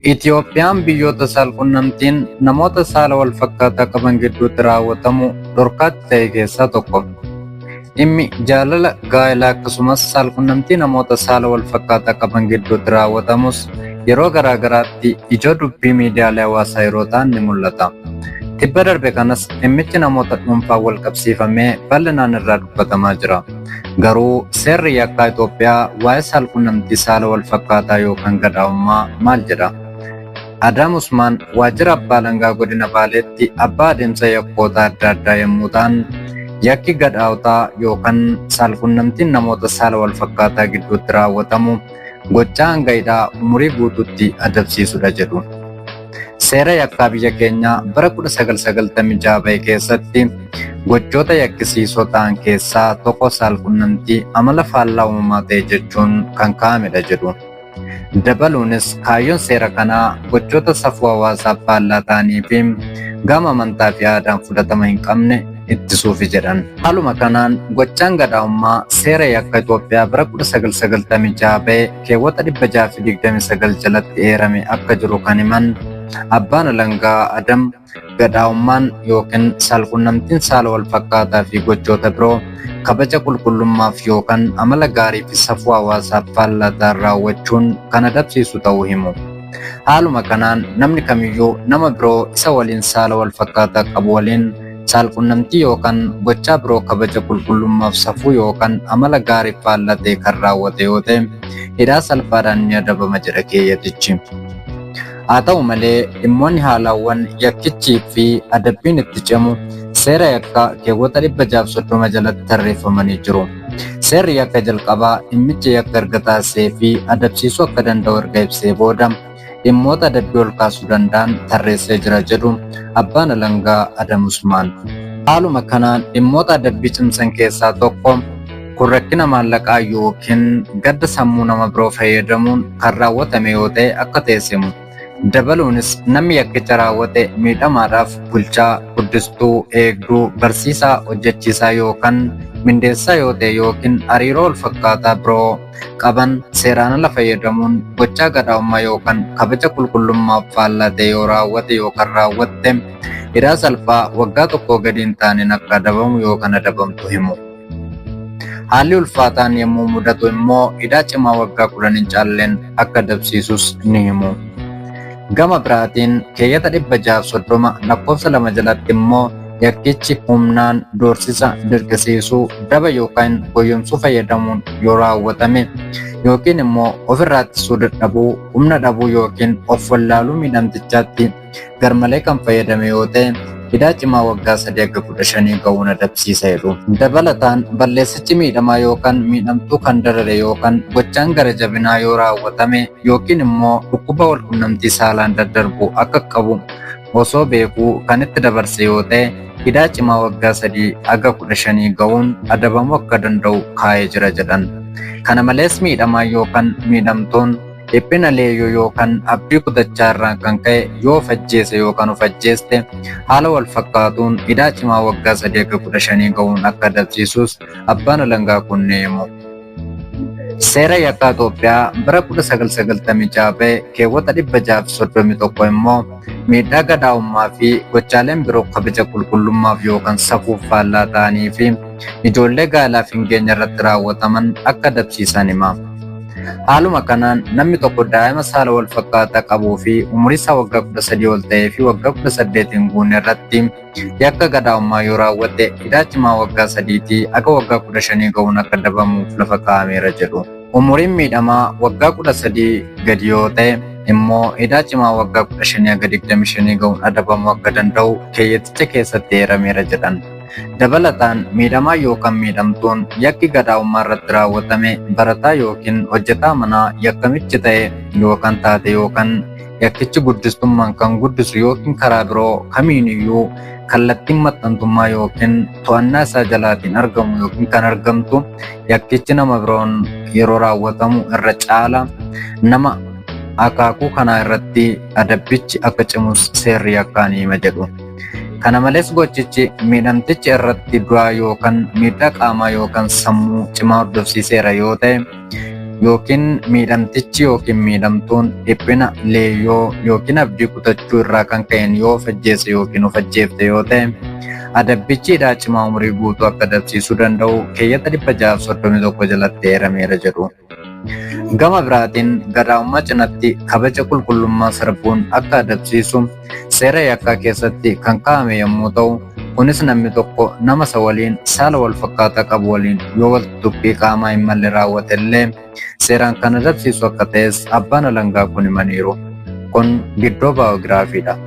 Itiyoophiyaan biyyoota saalqunnamtiin namoota saala walfakkaataa qaban gidduutti raawwatamu dhorkaatti ta'e keessaa tokko. Dhimmi jaalala gaa'elaa akkasumas saalqunnamtii namoota saala walfakkaataa qaban gidduutti raawwatamus yeroo garaa garaatti ijoo dubbii miidiyaalee hawaasaa yeroo ta'an ni mul'ata. Tibba darbe kanas dhimmichi namoota dhuunfaan walqabsiifamee bal'inaan irraa dubbatamaa jira. Garuu seerri yakkaa Itoophiyaa waa'ee saalqunnamtii saala walfakkaataa yookaan gadhaa'ummaa maal jedha? Adaam Usmaan waajjira abbaa alangaa godina Baaleetti abbaa adeemsa yakkoota adda addaa yommuu ta'an, yakki gadhaa'otaa yookaan saalqunnamtiin namoota saala walfakkaataa gidduutti raawwatamu gochaa hanga hidhaa umurii guutuutti adabsiisudha jedhu. Seera yakkaa biyya keenyaa bara 1996 bahe keessatti gochoota yakkisiisoo ta'an keessaa tokko saalqunnamtii amala faallaa uumamaa ta'e jechuun kan kaa'amedha jedhu. Dabaluunis kaayyoon seera kanaa gochoota safuu hawaasaaf faallaa ta'anii fi gama amantaa fi aadaan fudhatama hin qabne ittisuufi jedhan. Haaluma kanaan gochaan gadhaa'ummaa seera yakka Itoophiyaa bara 1996 bahe keewwata 629 jalatti eerame akka jiru kan himan abbaan alangaa Adam, gadhaa'ummaan yookiin saalqunnamtiin saala walfakkaataa fi gochoota biroo kabaja qulqullummaaf yookaan amala gaarii fi safuu hawaasaaf faallaa ta'an raawwachuun kan adabsiisu ta'uu himu. Haaluma kanaan namni kamiyyuu nama biroo isa waliin saala walfakkaataa qabu waliin saalqunnamtii yookaan gochaa biroo kabaja qulqullummaaf safuu yookaan amala gaariif faallaa ta'e kan raawwate yoo ta'e hidhaa salphaadhaan ni adabama jedha keeyyatichi. Haa ta'u malee dhimmoonni haalawwan yakkichii fi adabbiin itti cimu seera yakkaa keewwata 630 jalatti tarreeffamanii jiru. Seerri yakka jalqabaa dhimmicha yakka erga taasisee fi adabsiisuu akka danda'u erga ibsee booda dhimmoota adabbii ol kaasuu danda'an tarreessee jira jedhu abbaan alangaa Adam Usmaan. Haaluma kanaan dhimmoota adabbii cimsan keessaa tokko kun rakkina maallaqaa yookiin gadda sammuu nama biroo fayyadamuun kan raawwatame yoo ta'e akka ta'e himu. Dabaluunis namni yakkicha raawwate miidhamaadhaaf bulchaa, guddistuu, eegduu, barsiisaa, hojjechiisaa yookaan mindeessaa yoo ta'e yookiin hariiroo walfakkaataa biroo qaban seeraan ala fayyadamuun gochaa gadhaa'ummaa yookaan kabaja qulqullummaaf faallaa ta'e yoo raawwate yookaan raawwatte hidhaa salphaa waggaa tokkoo gadi hin taaneen akka adabamu yookaan adabamtu himu. Haalli ulfaataan yommuu mudatu immoo hidhaa cimaa waggaa 10 hin caalleen akka adabsiisus ni himu. Gama biraatiin keeyyata 630 lakkoofsa 2 jalatti immoo yakkichi humnaan doorsisa, dirqisiisuu, daba yookaan goyyomsuu fayyadamuun yoo raawwatame yookiin immoo ofirraa ittisuu dadhabuu, humna dhabuu yookiin of wallaaluu miidhamtichaatti garmalee kan fayyadame yoo ta'e hidhaa cimaa waggaa 3 hanga 15 ga'uun adabsiisa jedhu. Dabalataan balleessichi miidhamaa yookaan miidhamtuu kan darare yookaan gochaan gara jabinaa yoo raawwatame yookiin immoo dhukkuba walqunnamtii saalaan daddarbu akka qabu osoo beekuu kan itti dabarse yoo ta'e hidhaa cimaa waggaa 3 haga 15 ga'uun adabamuu akka danda'u kaa'ee jira jedhan. Kana malees miidhamaan yookaan miidhamtuun dhiphina leeyyoo yookaan abdii kutachaa irraan kan ka'e yoo of ajjeese yookaan of ajjeeste haala wal fakkaatuun hidhaa cimaa waggaa 3 haga 15 ga'uun akka adabsiisus abbaan alangaa kun ni himu. Seera yakkaa Itoophiyaa bara 1996 ba'e keewwata 631 immoo miidhaa gadhaa'ummaa fi gochaaleen biroo kabaja qulqullummaaf yookaan safuuf faallaa ta'anii fi ijoollee gaa'elaaf hin geenye irratti raawwataman akka adabsiisan hima. Haaluma kanaan namni tokko daa'ima saala wal fakkaataa qabuu fi umurii isaa waggaa 13 ol ta'ee fi waggaa 18 hin guunne irratti yakka gadhaa'ummaa yoo raawwate hidhaa cimaa waggaa 3tii haga waggaa 15 ga'uun akka adabamuuf lafa kaa'ameera jedhu. Umuriin miidhamaa waggaa 13 gadi yoo ta'e immoo hidhaa cimaa waggaa 15 haga 25 ga'uun adabamuu akka danda'u keeyyaticha keessatti eerameera jedhan. Dabalataan miidhamaa yookaan miidhamtuun yakki gadhaa'ummaa irratti raawwatame barataa yookiin hojjetaa manaa yakkamichi ta'e yookaan taate yookaan yakkichi guddistummaan kan guddisu yookiin karaa biroo kamiiniyyuu kallattiin maxxantummaa yookiin to'annaa isaa jalaatiin argamu yookiin kan argamtu yakkichi nama biroon yeroo raawwatamu irra caala nama akaakuu kanaa irratti adabbichi akka cimus seerri yakkaa ni hima jedhu. Kana malees gochichi miidhamticha irratti du'a yookaan miidhaa qaamaa yookaan sammuu cimaa hordofsiiseera yoo ta'e Yookiin miidhamtichi yookiin miidhamtuun dhiphina, leeyyoo yookiin abdii kutachuu irraa kan ka'een yoo of ajjeese yookiin of ajjeefte yoo ta'e, adabbichi hidhaa cimaa umurii guutuu akka adabsiisuu danda'u keeyyata 631 jalatti eerameera jedhu. Gama biraatiin gadaa'ummaa cinatti kabaja qulqullummaa sarbuun akka adabsiisu seera yakkaa keessatti kan kaa'ame yommuu ta'u, kunis namni tokko nama isa waliin saala wal fakkaataa qabu waliin yoo wal tuttuqqii qaamaa hin malle raawwate illee seeraan kan adabsiisu akka ta'es abbaan alangaa kun himaniiru. Kun giddoo baayogiraafiidha.